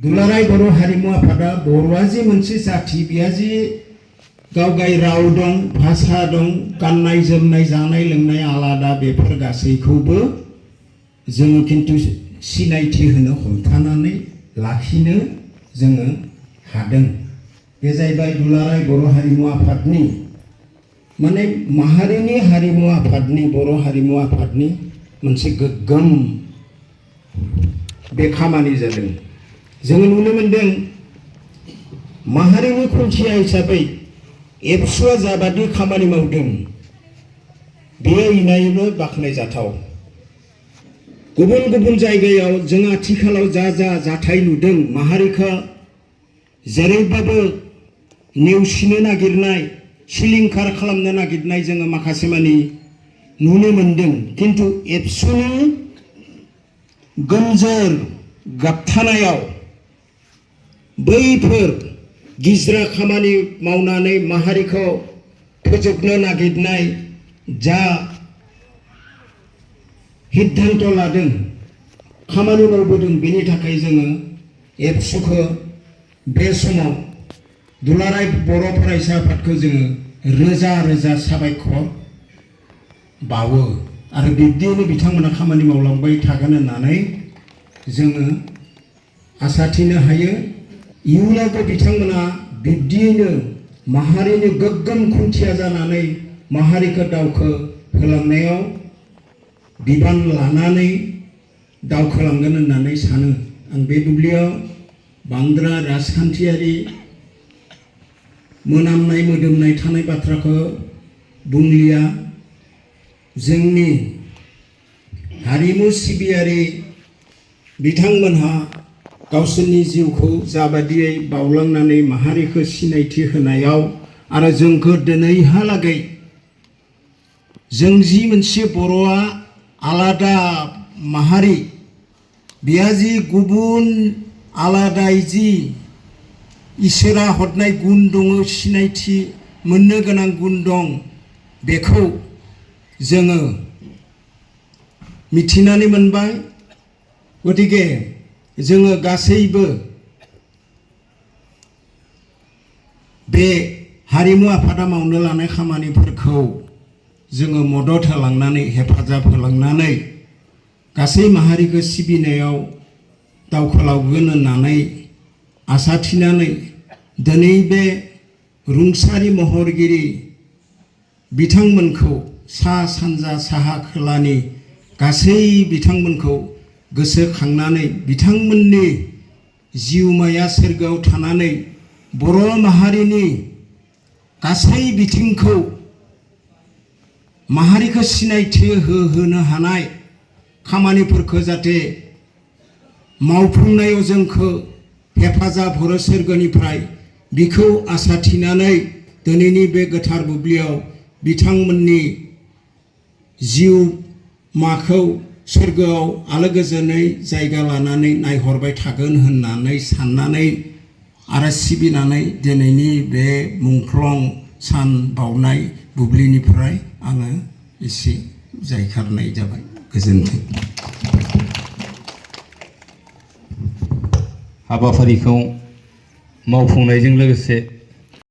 दुलाराय बर' हारिमु आफादा बर'आ जि मोनसे जाथि बिहा जि गावगाय राव दं भाषा दं गाननाय जोमनाय जानाय लोंनाय आलादा बेफोर गासैखौबो जोङो किन्तु सिनायथि होनो हमथानानै लाखिनो जोङो हादों। बे जाहैबाय दुलाराय बर' हारिमु आफादनि माने माहारिनि हारिमु आफादनि बर' हारिमु आफादनि मोनसे गोग्गोम बे खामानि जादों। जोङो नुनो मोनदों माहारिनि खुन्थिया हिसाबै एबसुआ जाबादि खामानि मावदों बेयो इनायनो बाख्नायजाथाव। गुबुन गुबुन जायगायाव जों आथिखालाव जा जाथाय नुदों माहारिखौ जेरैबाबो नेवसिनो नागिरनाय सिलिंखार खालामनो नागिरनाय जोङो माखासे मानि नुनो मोनदों। किन्तु एबसुनि गोमजोर गाबथानायाव बैफोर गिज्रा खामानि मावनानै माहारिखौ फोजोबनो नागिरनाय जा सिद्धांत लादों खामानि मावबोदों बेनि थाखाय जोङो एबसुखौ बे समाव दुलाराय बर' फरायसा आफादखौ जोङो रोजा रोजा साबायखर बावो आरो बिब्दियैनो बिथांमोना खामानि मावलांबाय थागोन होननानै जोङो आसा थिनो हायो। इयुनावबो बिथांमोना बिब्दियैनो माहारिनि गोग्गोम खुन्थिया जानानै माहारिखौ दावखो होलांनायाव बिबान लानानै दावखोलांगोन होननानै सानो। आं बे दुब्लियाव बांद्राय राजखान्थियारि मोनामनाय मोदोमनाय थानाय बाथ्राखौ बुंलिया। जोंनि हारिमु सिबियारि बिथांमोनहा गावसोरनि जिउखौ जाबादियै बावलांनानै माहारिखौ सिनायथि होनायाव आरो जोंखौ दिनैहालागै जों जि मोनसे बर'आ आलादा माहारि बेहा जि गुबुन आलादायै जि इसोरा हरनाय गुन दङ सिनायथि मोननो गोनां गुन दं बेखौ जोङो मिथिनानै मोनबाय। गतिके जोङो गासैबो बे हारिमु आफादा मावनो लानाय खामानिफोरखौ जोङो मदद होलांनानै हेफाजाब होलांनानै गासै माहारिखौ सिबिनायाव दावखोलांगोन होननानै आसा थिनानै दिनै बे रुंसारि महरगिरि बिथांमोनखौ सा सानजा साहा खोलानि गासै बिथांमोनखौ गोसोखांनानै बिथांमोननि जिउमाया सोरगोआव थानानै बर' माहारिनि गासै बिथिंखौ माहारिखौ सिनायथि होनो हानाय खामानिफोरखौ जाहाथे मावफुंनायाव जोंखौ हेफाजाब हरो सोरगोनिफ्राय बिखौ आसा थिनानै दिनैनि बे गोथार बुब्लियाव बिथांमोननि जिउमाखौ सोरगोआव आलो गोजोनै जायगा लानानै नायहरबाय थागोन होननानै साननानै आरो सिबिनानै दिनैनि बे मुंख्लं सान बावनाय बुब्लिनिफ्राय आङो एसे जायखारनाय जाबाय। गोजोन्थों। हाबाफारिखौ मावफुंनायजों लोगोसे